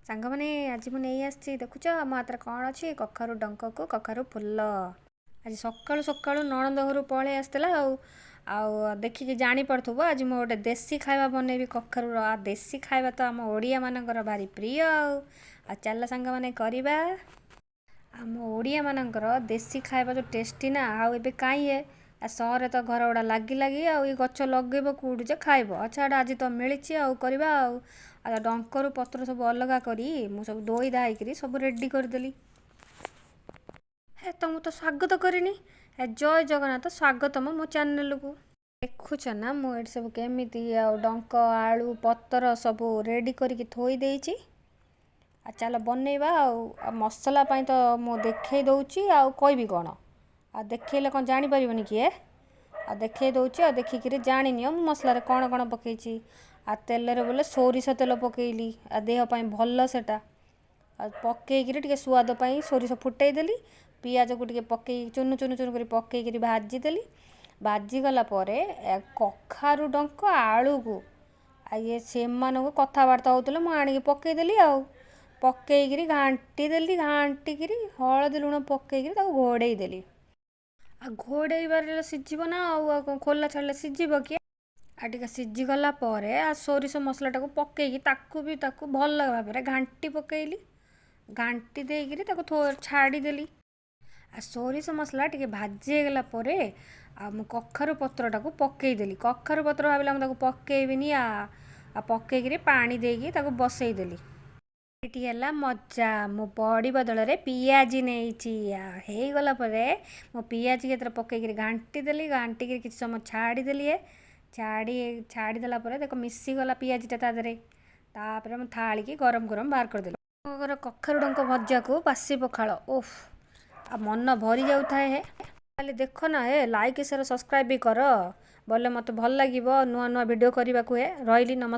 ସାଙ୍ଗମାନେ, ଆଜି ମୁଁ ନେଇ ଆସିଛି, ଦେଖୁଛ ମୋ ହାତରେ କ'ଣ ଅଛି? କଖାରୁ ଡଙ୍କକୁ କଖାରୁ ଫୁଲ। ଆଜି ସକାଳୁ ସକାଳୁ ନଣନ୍ଦ ଘରୁ ପଳେଇ ଆସିଥିଲା। ଆଉ ଆଉ ଦେଖିକି ଜାଣିପାରୁଥିବ, ଆଜି ମୁଁ ଗୋଟେ ଦେଶୀ ଖାଇବା ବନେଇବି କଖାରୁର। ଆଉ ଦେଶୀ ଖାଇବା ତ ଆମ ଓଡ଼ିଆମାନଙ୍କର ଭାରି ପ୍ରିୟ। ଆଉ ଆଉ ଚାଲ ସାଙ୍ଗମାନେ, କରିବା। ଆମ ଓଡ଼ିଆମାନଙ୍କର ଦେଶୀ ଖାଇବା ଯେଉଁ ଟେଷ୍ଟି ନା, ଆଉ ଏବେ କାହିଁ ଏ? ଆଉ ସହରରେ ତ ଘର ଗୁଡ଼ା ଲାଗି ଲାଗି, ଆଉ ଏ ଗଛ ଲଗେଇବ କେଉଁଠି ଯେ ଖାଇବ? ଆଚ୍ଛା, ଏଇଟା ଆଜି ତ ମିଳିଛି, ଆଉ କରିବା। ଆଉ ଆଉ ଡଙ୍କରୁ ପତ୍ର ସବୁ ଅଲଗା କରି ମୁଁ ସବୁ ଧୋଇ ଧାଇକିରି ସବୁ ରେଡ଼ି କରିଦେଲି। ହେ, ତ ମୁଁ ତ ସ୍ୱାଗତ କରିନି। ହେ, ଜୟ ଜଗନ୍ନାଥ, ସ୍ୱାଗତମ ମୋ ଚ୍ୟାନେଲକୁ। ଦେଖୁଛ ନା ମୁଁ ଏଠି ସବୁ କେମିତି ଆଉ ଡଙ୍କ, ଆଳୁ, ପତ୍ର ସବୁ ରେଡ଼ି କରିକି ଥୋଇ ଦେଇଛି। ଆଉ ଚାଲ ବନେଇବା। ଆଉ ଆଉ ମସଲା ପାଇଁ ତ ମୁଁ ଦେଖେଇ ଦେଉଛି, ଆଉ କହିବି କ'ଣ? ଆଉ ଦେଖେଇଲେ କ'ଣ ଜାଣିପାରିବନି କିଏ? ଆଉ ଦେଖେଇ ଦେଉଛି, ଆଉ ଦେଖିକିରି ଜାଣିନିଅ ମୁଁ ମସଲାରେ କ'ଣ କ'ଣ ପକେଇଛି। ଆଉ ତେଲରେ ବୋଲେ ସୋରିଷ ତେଲ ପକେଇଲି, ଆଉ ଦେହ ପାଇଁ ଭଲ ସେଟା। ଆଉ ପକେଇକିରି ଟିକେ ସୁଆଦ ପାଇଁ ସୋରିଷ ଫୁଟେଇ ଦେଲି। ପିଆଜକୁ ଟିକେ ପକେଇ ଚୁନୁ ଚୁନୁ ଚୁନୁ କରି ପକେଇକିରି ଭାଜିଦେଲି। ଭାଜିଗଲା ପରେ କଖାରୁ ଡଙ୍କ, ଆଳୁକୁ ଆଉ ଇଏ ସେମାନଙ୍କୁ କଥାବାର୍ତ୍ତା ହେଉଥିଲେ, ମୁଁ ଆଣିକି ପକେଇଦେଲି। ଆଉ ପକେଇକିରି ଘାଣ୍ଟି ଦେଲି। ଘାଣ୍ଟିକିରି ହଳଦୀ ଲୁଣ ପକେଇକିରି ତାକୁ ଘୋଡ଼େଇ ଦେଲି। ଆଉ ଘୋଡ଼େଇବାରେ ସିଝିବ ନା, ଆଉ ଆଉ କ'ଣ ଖୋଲା ଛାଡ଼ିଲେ ସିଝିବ କି? ଆଉ ଟିକେ ସିଝିଗଲା ପରେ ଆଉ ସୋରିଷ ମସଲାଟାକୁ ପକେଇକି ତାକୁ ବି ତାକୁ ଭଲ ଭାବରେ ଘାଣ୍ଟି ପକେଇଲି। ଘାଣ୍ଟି ଦେଇକିରି ତାକୁ ଛାଡ଼ିଦେଲି। ଆଉ ସୋରିଷ ମସଲା ଟିକେ ଭାଜି ହେଇଗଲା ପରେ ଆଉ ମୁଁ କଖାରୁ ପତ୍ରଟାକୁ ପକେଇଦେଲି। କଖାରୁ ପତ୍ର ଭାବିଲା ମୁଁ ତାକୁ ପକେଇବିନି। ଆଉ ପକେଇକିରି ପାଣି ଦେଇକି ତାକୁ ବସେଇଦେଲି। ଏଠି ହେଲା ମଜା, ମୁଁ ବଡ଼ି ବଦଳରେ ପିଆଜି ନେଇଛି। ଆଉ ହେଇଗଲା ପରେ ମୁଁ ପିଆଜି ସେଥିରେ ପକେଇକିରି ଘାଣ୍ଟି ଦେଲି। ଘାଣ୍ଟିକିରି କିଛି ସମୟ ଛାଡ଼ିଦେଲି। ଛାଡ଼ିଦେଲା ପରେ ଦେଖ, ମିଶିଗଲା ପିଆଜିଟା ତା ଦେହରେ। ତାପରେ ମୁଁ ଥାଳିକି ଗରମ ଗରମ ବାହାର କରିଦେଲି। କଖାରୁ ଡଙ୍କ ଭଜାକୁ ବାସି ପଖାଳ, ଓଫ୍, ଆଉ ମନ ଭରି ଯାଉଥାଏ ହେ। ଖାଲି ଦେଖ ନା ହେ, ଲାଇକ୍, ସେୟାର, ସବସ୍କ୍ରାଇବ୍ ବି କର ବୋଲେ ମୋତେ ଭଲ ଲାଗିବ ନୂଆ ନୂଆ ଭିଡ଼ିଓ କରିବାକୁ ହେ। ରହିଲି, ନମସ୍କାର।